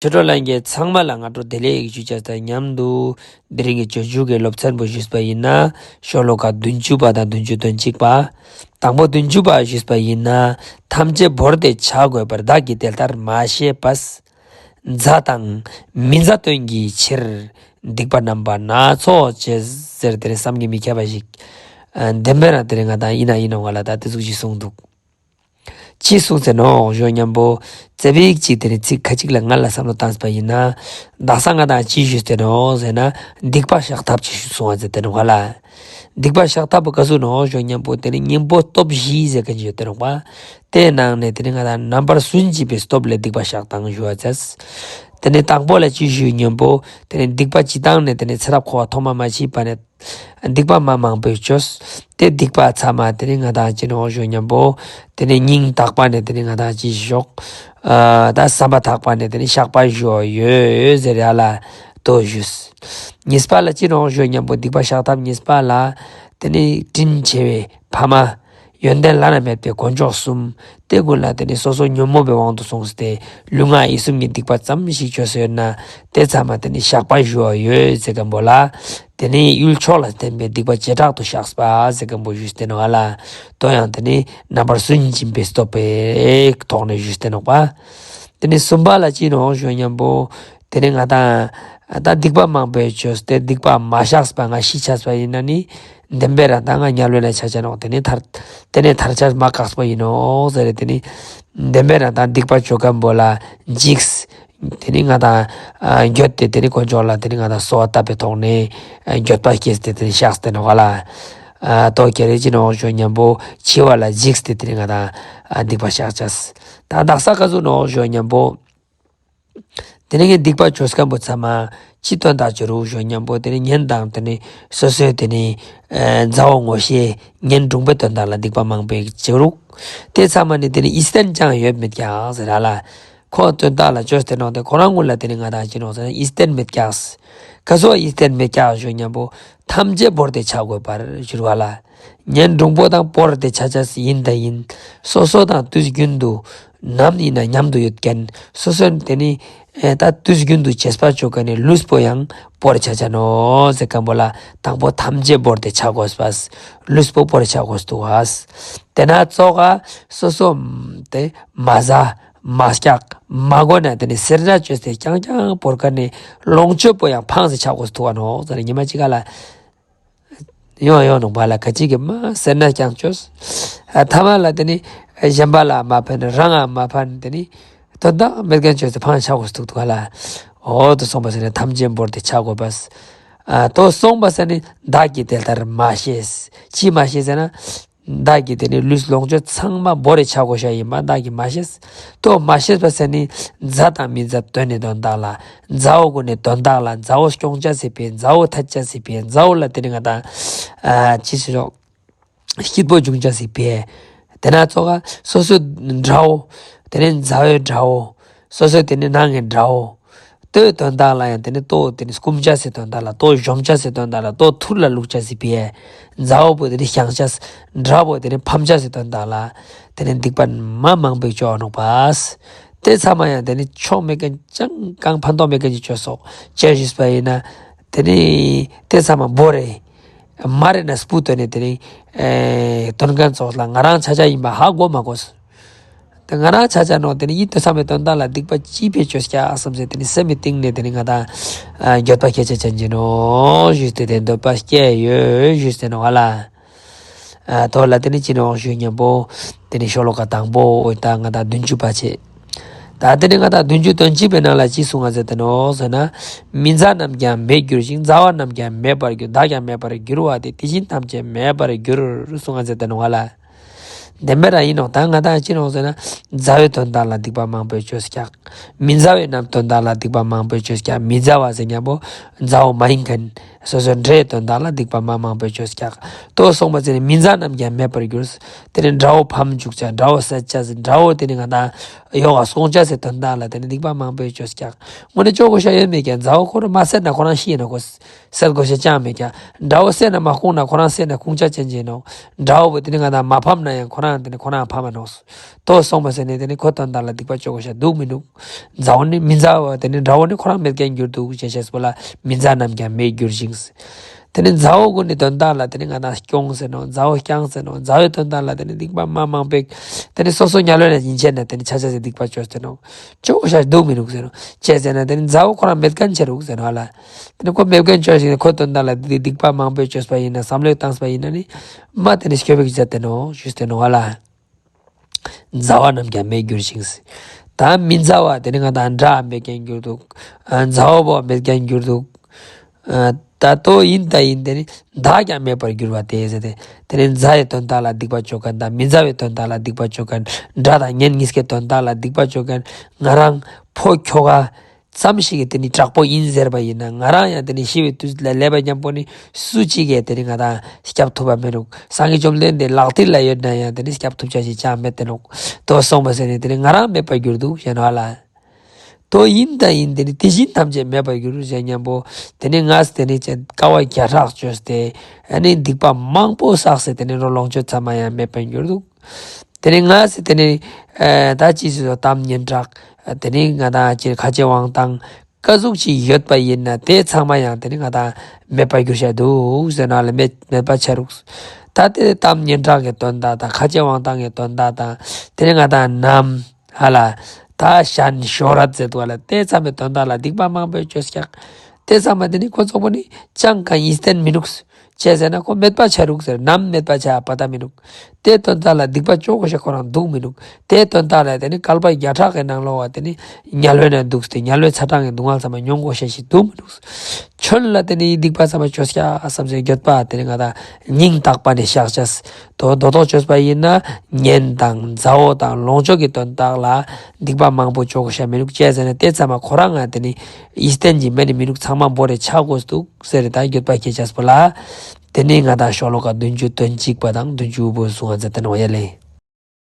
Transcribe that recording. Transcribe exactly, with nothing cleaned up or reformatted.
ཆོས་གྲོགས་ལྷན་རྒྱས་ཚང་མ་ལ་སྔ་དྲོ་བདེ་ལེགས་ཞུ་བྱ་དང་མཉམ་དུ། དེ་རིང་གི་སྤྱོད་འཇུག་གི་སློབ་ཚན་པོ་ཞུས་པ་ཡིན་ན། ཤོ་ལོ་ཀ་བདུན་ཅུ་པ་དང་བདུན་ཅུ་དོན་གཅིག་པ། དང་པོ་བདུན་ཅུ་པ་ཞུས་པ་ཡིན་ན། ཐམས་ཅད་བོར་ཏེ་བྱ་དགོས་པར་བདག་གིས་དེ་ལྟར་མ་ཤེས་པས། མཛའ་དང་མི་མཛའ་སྟོན་གྱི་ཕྱིར། སྡིག་པ་རྣམ་པ་སྣ་ཚོགས་བྱས། ཟེར་དེ་རིང་བསམ་གྱིས་མི་ཁྱབ་པ་ཞིག་ཨ། བདེན་པ་རང་དེ་རིང་ང་དང་ཡིན་ན་ཡིན་ནོ་ང་ལ་ད་དེ་ཟུག་ཅིག་གསུངས་འདུག་ཅི་གསུངས་ཟེར་ནོ་ཞུ་སྙམ་པོ། ཙེ་བིག་ཅིག་དེ་ནི་ཚིག་ཁ་ཅིག་ལ་ང་ལ་བསམ་བློ་བཏང་པ་ཡིན་ན། དག་ས་ང་དང་ཅི་ཞུས་ཏེ་ནོ་ཟེར་ན། སྡིག་པ་བཤགས་ཐབས་ཅིག་ཞུ་གསུང་བ་ཟེར་ཏེ་ནོ་ང་ལ། སྡིག་པ་བཤགས་ཐབས་པོ་ག་ཟུག་ནོ་ཞུ་སྙམ་པོ། དེ་ནི་གཉེན་པོ་སྟོབས་བཞི་ཟེར་མཁན་ཞིག་ཡོད་དེ་ནོ་པ། དེའི་ནང་ནས་དེ་ནི་ང་དང་རྣམ་པར་སུན་འབྱིན་པའི་སྟོབས་ལས་སྡིག་པ་བཤགས་སྟངས་ཞུ་བ་ཟེར། དེ་ནི་དང་པོ་ལ་ཅི་ཞུ་སྙམ་པོ། དེ་ནི་སྡིག་པ་ཅི་བཏང་ནས་དེ་ནི་ཚེ་རབས་འཁོར་བ་ཐོག་མ་མ་མཆིས་པ་ནས། སྡིག་པ་མ་མང་པོས་བཅོས། དེ་སྡིག་པ་ཚང་མ་དེ་ནི་ང་དང་ཅི་ནོ་ཞུ་སྙམ་པོ། དེ་ནི་སྙིང་ཐག་པ་ནས་དེ་ནི་ང་དང་ཅི་ཞོག་ཨ། ད་བསམ་པ་ཐག་པ་ནས་དེ་ནི་བཤགས་པ་ཞུ་ཡོད་ཟེར་ཡ་ལ་དོ་ཞུས། གཉིས་པ་ལ་ཅི་ནོ་ཞུ་སྙམ་པོ། སྡིག་པ་བཤགས་ཐབས་གཉིས་པ་ལ། དེ་ནི་དྲིན་ཆེ་བའི་ཕ་མ། ཡོན་ཏན་བླ་ན་མེད་པའི་དཀོན་མཆོག་གསུམ། དེ་ཀུན་ལ་དེ་ནི་སོ་སོ་ཉོན་མོངས་པའི་དབང་དུ་སོང་སྟེ། ལུས་ངག་ཡིད་གསུམ་གྱི་སྡིག་པ་ཙམ་ཞིག་བཅོས་ཡོད་ན། དེ་ཚང་མ་དེ་ནི་བཤགས་པ་ཞུ་བ་ཡོད་ཟེར་མཁན་པོ་ལ། དེ་ནི་ཡུལ་མཆོག་ལ་བརྟེན་པའི་སྡིག་པ་བྱེ་བྲག་ཏུ་བཤགས་པ་ཟེར་མཁན་པོ་ཞུས་ཏེ་ནོ་ཨ་ལ། དོ་ཡང་དེ་ནི་རྣམ་པར་སུན་འབྱིན་པའི་སྟོབས་པའི་ཐོག་ནས་ཞུས་ཏེ་ནོ་པ། དེ་ནི་གསུམ་པ་ལ་ཅི་ནོ་ཞུ་སྙམ་པོ། དེ་ནི་ང་དང་ད་སྡིག་པ་མང་པོས་བཅོས་ཏེ་སྡིག་པ་མ་བཤགས་པ་ང་ཤི་ཆ་པ་ཡིན་ན་ནི། བདེན་པའི་རང་ད་ང་དམྱལ་བའི་ནང་ཆ་ཆ་ནོ། དེ་ནི་ཐར། དེ་ནི་ཐར་ཆ་མ་ཁག་པོ་ཡིན་ནོ་ཟེར་རེ། དེ་ནི་བདེན་པའི་རང་ད་སྡིག་པ་བཅོ་མཁན་པོ་ལ་འཇིགས། དེ་ནི་ང་དང་ཨ། འགྱོད་དེ་དེ་ནི་དཀོན་མཆོག་ལ་དེ་ནི་ང་དང་གསོལ་བ་བཏབ་པའི་ཐོག་ནས་ཨ། འགྱོད་པ་སྐྱེས་ཏེ་དེ་ནི་བཤགས་ཏེ་ནོ་ག་ལ། ཨ། དོ་ཁྱེད་རེ་ཅི་ནོ་ཞུ་སྙམ་པོ། འཆི་བ་ལ་འཇིགས་ཏེ་དེ་ནི་ང་དང་ཨ། སྡིག་པ་བཤགས་ཆ། ད་དག་ས་ག་ཟུག་ནོ་ཞུ་སྙམ་པོ། དེ་ནི་ངས་སྡིག་པ་བཅོས་མཁན་པོ་ཚང་མ་ཅི་དོན་དག་བྱེད་རུག་ཞུ་སྙམ་པོ། དེ་ནི་གཉེན་དང་དེ་ནི་སོ་སོའི་དེ་ནི་ཨ། མཛའ་བོ་ངོ་ཤེས་གཉེན་དྲུང་པོའི་དོན་དག་ལ་སྡིག་པ་མང་པོ་བྱེད་རུག་དེ་ཚང་མ་ནི་དེ་ནི་ཡིད་བརྟན་ཅང་ཡོད་མེད་ཀྱང་ཟེར་ར་ལ། ཁོ་དོན་དག་ལ་བཅོས་ཏེ་ནོ་དེ་ཁོ་རང་ངོ་ལ་དེ་ནི་ང་དང་ཅི་ནོ་ཟེར་ན་ཡིད་བརྟན་མེད་ཀྱང་། ག་ཟུག་ཡིད་བརྟན་མེད་ཀྱང་ཞུ་སྙམ་པོ། ཐམས་ཅད་བོར་ཏེ་བྱ་དགོས་པར་ཞུ་བ་ལ། གཉེན་དྲུང་པོ་དང་བོར་ཏེ་ཆ་ཆ་ཡིན་ད་ཡིན། སོ་སོ་དང་དུས་རྒྱུན་དུ་ནམ་ཡིན་ན་མཉམ་དུ་ཡོད་མཁན། སོ་སོ་དེ་ནི་ཨེ། ད་དུས་རྒྱུན་དུ་བྱེད་པ་བཅོ་མཁན་ནི་ལུས་པོ་ཡང་བོར་ཆ་ཆ་ནོ་ཟེར་མཁན་པོ་ལ། དང་པོ་ཐམས་ཅད་བོར་ཏེ་བྱ་དགོས་པ། ལུས་པོ་བོར་བྱ་དགོས་འདུག་པ། དེ་ན་ཙོག་ག་སོ་སོ་དེ་མ་ཟ་མ་སྐྱག་མ་གོ་ན་དེ་ནི་སེར་སྣ་བཅོས་ཏེ་རྐྱང་རྐྱང་བོར་མཁན་ནི་ལོངས་སྤྱོད་པོ་ཡང་ཕངས་ཏེ་བྱ་དགོས་འདུག་པ་ནོ་ཟེར་ནས་ཉི་མ་གཅིག་ག་ལ། ཡོང་ཡོང་ནང་པ་ལ་ཁ་ཅིག་གིས་མ་སེར་སྣ་རྐྱང་བཅོས། ཨ། ཐ་མ་ལ་དེ་ནི་གཞན་པ་ལ་མ་ཕན་རང་ང་མ་ཕན་དེ་ནི་དོན་དག་མེད་མཁན་བཅོས་ཏེ་ཕངས་ཆག་གོ་སྟུག་ཏུ་ག་ལ། འོ་དོ་སོང་པ་ཟེར་ནས་ཐམས་ཅད་བོར་ཏེ་ཆག་གོ་པས། ཨ། དོ་སོང་པ་ཟེར་ནས་བདག་གིས་དེ་ལྟར་མ་ཤེས། ཅི་མ་ཤེས་ཟེར་ན། བདག་གིས་དེ་ནི་ལུས་ལོངས་སྤྱོད་ཚང་མ་བོར་རེ་ཆག་གོ་ཤ་ཡིན་པ་བདག་གིས་མ་ཤེས། དོ་མ་ཤེས་པ་ཟེར་ནས་མཛའ་དང་མི་མཛའ་དོན་ནི་དོན་དག་ལ། མཛའ་བོ་ཀུན་ནི་དོན་དག་ལ། མཛའ་བོ་སྐྱོང་བྱ་སྲིད་པས། མཛའ་བོ་ཐད་བྱ་སྲིད་པས། མཛའ་བོ་ལ་དེ་ནི་ང་དང་ཨ། ཅི་ཟེར་རོགས། སྐྱིད་པོ་འབྱུང་བྱ་སྲིད་པས། དེ་ན་ཙོག་ག་སོ་སོའི་དགྲ་བོ། དེ་ནི་མཛའ་བོའི་དགྲ་བོ། སོ་སོའི་དེ་ནི་ནང་གི་དགྲ་བོ། དོའི་དོན་དག་ལ་ཡང་དེ་ནི་ལྟོ་དེ་ནི་སྐུམ་བྱ་སྲིད་དོན་དག་ལ། ལྟོ་གཞོམ་བྱ་སྲིད་དོན་དག་ལ། ལྟོ་ཐུར་ལ་བླུག་བྱ་སྲིད་པས། མཛའ་བོ་པོ་དེ་ནི་བཤང་བྱ་སྲིད། དགྲ་བོ་དེ་ནི་ཕམ་བྱ་སྲིད་དོན་དག་ལ། དེ་ནི་སྡིག་པ་མ་མང་པོས་བཅོ་ནོག་པ། དེ་ཚང་མ་ཡང་དེ་ནི་ཆོག་མེད་མཁན་ཅང་གང་ཕན་ཐོགས་མེད་མཁན་གྱི་བཅོས་སོག་བཅོས་ཞུས་པ་ཡིན་ན། དེ་ནི་དེ་ཚང་མ་བོར་རེ། མ་རེ་ན་སྤུ་བཏོན་ནས་དེ་ནི་ཨེ། དོན་མཁན་ཚོགས་ལ་ང་རང་ཆ་ཆ་ཡིན་པ་ཧ་གོ་མ་གོ། དེ་ང་རང་ཆ་ཆ་ནོ་དེ་ནི་ཡིད་དུ་ཚང་མའི་དོན་དག་ལ་སྡིག་པ་ཅི་ཕེ་བཅོས་ཀྱག་བསམ་ཚེ་དེ་ནི་སེམས་མི་གཏིང་ནས་དེ་ནི་ང་དང་ཨ། འགྱོད་པ་སྐྱེ་ཆ་ཅན་གྱི་ནོ་ཞུས་ཏེ་དེ་འདོད་པ་སྐྱེ་ཡོད་ཞུས་ཏེ་ནོ་ཨ་ལ། ཨ། དོ་ལ་དེ་ནི་ཅི་ནོ་ཞུས་སྙམ་པོ། དེ་ནི་ཤོ་ལོ་ཀ་དང་པོ་འོ་ད་ང་དང་བདུན་ཅུ་པ་བྱེད། ད་དེ་ནི་ང་དང་བདུན་ཅུ་དོན་གཅིག་པའི་ནང་ལ་ཅི་གསུང་ང་ཟེར་ཏེ་ནོ་ཟེར་ན། མི་མཛའ་རྣམས་ཀྱང་མེད་འགྱུར་ཞིང་། མཛའ་བ་རྣམས་ཀྱང་མེད་པར་འགྱུར། བདག་ཀྱང་མེད་པར་འགྱུར་བ་སྟེ། དེ་བཞིན་ཐམས་ཅད་མེད་པར་འགྱུར་གསུང་ང་ཟེར་ཏེ་ནོ་ང་ལ། བདེན་པ་རང་ཡིན་ནོ། ད་ང་དང་ཅི་ནོ་ཟེར་ན། མཛའ་བའི་དོན་དག་ལ་སྡིག་པ་མང་པོས་བཅོས་ཀྱག་མི་མཛའ་བའི་རྣམས་དོན་དག་ལ་སྡིག་པ་མང་པོས་བཅོས་ཀྱག་མི་མཛའ་བ་ཟེར་སྙམ་པོ། མཛའ་བོ་མ་ཡིན་མཁན། སོ་སོའི་དགྲའི་དོན་དག་ལ་སྡིག་པ་མ་མང་པོས་བཅོས་ཀྱང་། དོ་སོང་བ་ཟེར་ནས་མི་མཛའ་རྣམས་ཀྱང་མེད་པར་འགྱུར། དེ་ནས་དགྲ་བོ་ཕམ་འཇུག་བྱ། དགྲ་བོ་བསད་བྱ་ཟེར། དགྲ་བོ་དེ་ནི་ང་དང་ཡོག་ག་སྲོང་བྱ་ཟེར་དོན་དག་ལ་དེ་ནི་སྡིག་པ་མང་པོས་བཅོས་ཀྱང་། དངོས་གནས་བཅོ་དགོས་ཤ་ཡོད་མེད་ཀྱང་། མཛའ་བོ་ཁོ་རང་མ་བསད་ན་ཁོ་རང་ཤི་ཡིན་ནོ། ཁོ་བསད་དགོས་ཤ་ཅང་མེད་ཀྱང་། དགྲ་བོ་བསད་ན་མ་ཁུངས་ན་ཁོ་རང་བསད་ན་ཁུངས་ཅག་ཅན་ཅན་ནོ། དགྲ་བོ་དེ་ནི་ང་དང་མ་ཕམ་ན་ཡང་ཁོ་རང་དེ་ནི་ཁོ་རང་ཕམ་མ་ནོ། དོ་སོང་བ་ཟེར་ནས་དེ་ནི་ཁོ་དོན་དག་ལ་སྡིག་པ་བཅོ་དགོས་ཤ་འདུག་མི་འདུག། མཛའ་བོ་ནི་མི་མཛའ་བ་དེ་ནི་དགྲ་བོ་ནི་ཁོ་རང་མེད་མཁན་གྱུར་འདུག་ཅེས་བཤད་པ་ལ། མི་མཛའ་རྣམས་ཀྱང་མེད་འགྱུར་ཞིང་། དེ་ནི་མཛའ་བོ་ཀུན་ནི་དོན་དག་ལ་དེ་ནི་ང་དང་སྐྱོང་ཟེར་ནོ། མཛའ་བོ་རྐྱང་ཟེར་ནོ། མཛའ་བོའི་དོན་དག་ལ་དེ་ནི་སྡིག་པ་མ་མང་པོས། དེ་ནི་སོ་སོ་དམྱལ་བའི་ནང་ཡིན་ཆད་ན་དེ་ནི་ཆ་ཆ་ཟེར་སྡིག་པ་བཅོས་ཏེ་ནོ། བཅོ་དགོས་ཤ་འདུག་མི་འདུག་ཟེར་ནོ། ཅེས་ཟེར་ན་དེ་ནི་མཛའ་བོ་ཁོ་རང་མེད་མཁན་ཆ་རུག་ཟེར་ནོ་ཧ་ལ། དེ་ནི་ཁོ་མེད་མཁན་བཅོས་ཤིག་ནི་ཁོ་དོན་དག་ལ་སྡིག་སྡིག་པ་མང་པོས་བཅོས་པ་ཡིན་ན། བསམ་བློས་བཏང་པ་ཡིན་ན་ནི་མ་དེ་ནི་སྐྱོ་བའི་ཟེར་ཏེ་ནོ་ཞུས་ཏེ་ནོ་ཧ་ལ། མཛའ་བ་རྣམས་ཀྱང་མེད་འགྱུར་ཞིང་། ད་མི་མཛའ་བ་དེ་ནི་ང་དང་དགྲ་མེད་མཁན་གྱུར་འདུག། ཨ། མཛའ་བོ་མེད་མཁན་གྱུར་འདུག། ཨ། ད་དོ་ཡིན་ད་ཡིན་དེ་ནི་བདག་ཀྱང་མེད་པར་འགྱུར་བ་སྟེ་ཟེར་ཏེ། དེ་ནི་མཛའ་བའི་དོན་དག་ལ་སྡིག་པ་བཅོ་མཁན་དང་མི་མཛའ་བའི་དོན་དག་ལ་སྡིག་པ་བཅོ་མཁན། དགྲ་དང་གཉེན་གཉིས་ཀའི་དོན་དག་ལ་སྡིག་པ་བཅོ་མཁན། ང་རང་ཕོ་ཁྱོ་ག་ཙམ་ཞིག་གིས་དེ་ནི་དྲག་པོ་ཡིན་ཟེར་བ་ཡིན་ན། ང་རང་ཡང་དེ་ནི་ཤི་བའི་དུས་ལ་སླེབས་པ་མཉམ་པོ་ནི་སུ་གཅིག་གིས་དེ་ནི་ང་དང་སྐྱོབ་ཐུབ་པ་མི་འདུག། སངས་རྒྱས་བཅོམ་ལྡན་འདས་ལག་མཐིལ་ལ་ཡོད་ན་ཡང་དེ་ནི་སྐྱོབ་ཐུབ་ཆ་ཞིག་ཅང་མེད་དེ་ནོ། དོ་སོང་བ་ཟེར་ནས་དེ་ནི་ང་རང་མེད་པར་གྱུར་འདུག་ཟེར་ནོ་ཧ་ལ། དོ་ཡིན་ད་ཡིན་དེ་ནི་དེ་བཞིན་ཐམས་ཅད་མེད་པར་འགྱུར་ཟེར་མཉམ་པོ། དེ་ནི་ངས་དེ་ནི་ཅན་དཀའ་བ་བརྒྱ་ཕྲག་བཅོས་ཏེ། ཨ་ནི་སྡིག་པ་མང་པོ་བསགས་ཏེ་དེ་ནི་རོ་ལོངས་སྤྱོད་ཚང་མ་ཡང་མེད་པར་འགྱུར་འདུག། དེ་ནི་ང་སི་དེ་ནི་ཨ་ད་ཅི་སི་སོ་གཏམ་སྙན་གྲགས། ཨ། དེ་ནི་ང་དང་ཅི་ཁ་རྗེ་དབང་ཐང་ཀ་ཟུག་ཅིག་ཡོད་པ་ཡིན་ན་དེ་ཚང་མ་ཡང་དེ་ནི་ང་དང་མེད་པར་འགྱུར་ཤ་འདུག་ཟེར་ནོ་ལ། མེད་མེད་པ་ཆ་རུག། ད་དེ་གཏམ་སྙན་གྲགས་ཀྱི་དོན་དག་དང་ཁ་རྗེ་དབང་ཐང་གི་དོན་དག་དང་། དེ་ནི་ང་དང་ནམ་ཧ་ལ། ད་ཤན་ཤོ་རད་ཟེར་དུ་བ་ལ་དེ་ཚང་མའི་དོན་དག་ལ་སྡིག་པ་མང་པོས་བཅོས་ཀྱང་། དེ་ཚང་མ་དེ་ནི་ཁོ་ཚོགས་པོ་ནི་ཅང་གང་ཡིན་བསྟན་མི་འདུག། ཅེས་ཟེར་ན་ཁོ་མེད་པ་ཆ་རུག་ཟེར། ནམ་མེད་པ་ཆ་པ་ད་མི་འདུག། དེ་དོན་དག་ལ་སྡིག་པ་བཅོ་དགོས་ཤ་ཁོ་རང་འདུག་མི་འདུག། དེ་དོན་དག་ལ་དེ་ནི་བསྐལ་པ་བརྒྱ་ཕྲག་གི་ནང་ལོགས་བ་དེ་ནི་དམྱལ་བའི་ནང་འདུག་སྟེ་དམྱལ་བའི་ཚ་གྲང་གི་སྡུག་བསྔལ་ཚང་མ་མྱོང་དགོས་ཤ་ཞིག་འདུག་མི་འདུག། ཁྱོད་ལ་དེ་ནི་སྡིག་པ་ཚང་མ་བཅོས་ཀྱང་བསམ་སེ་འགྱོད་པ་དེ་ནི་ང་དང་སྙིང་ཐག་པ་ནས་བཤགས་བྱས། དོ་དོ་དོ་བཅོས་པ་ཡིན་ན་གཉེན་དང་མཛའ་བོ་དང་ལོངས་སྤྱོད་ཀྱི་དོན་དག་ལ་སྡིག་པ་མང་པོ་བཅོ་དགོས་ཤ་མི་འདུག། ཅེས་ཟེར་ན་དེ་ཚང་མ་ཁོ་རང་ང་དེ་ནི་ཡིད་བརྟན་གྱི་མེད་ནི་མི་འདུག། ཚང་མ་བོར་རེ་ཆགས་དགོས་འདུག་ཟེར་རེ་ད་འགྱོད་པ་སྐྱེ་ཆགས་པོ་ལ། དེ་ནི་ང་དང་ཤོ་ལོ་ཀ་བདུན་ཅུ་དོན་གཅིག་པ་དང་བདུན་ཅུ་དགུ་པོ་གསུང་བ་མཛད་དེ་ནོ་ཡ་ལེ།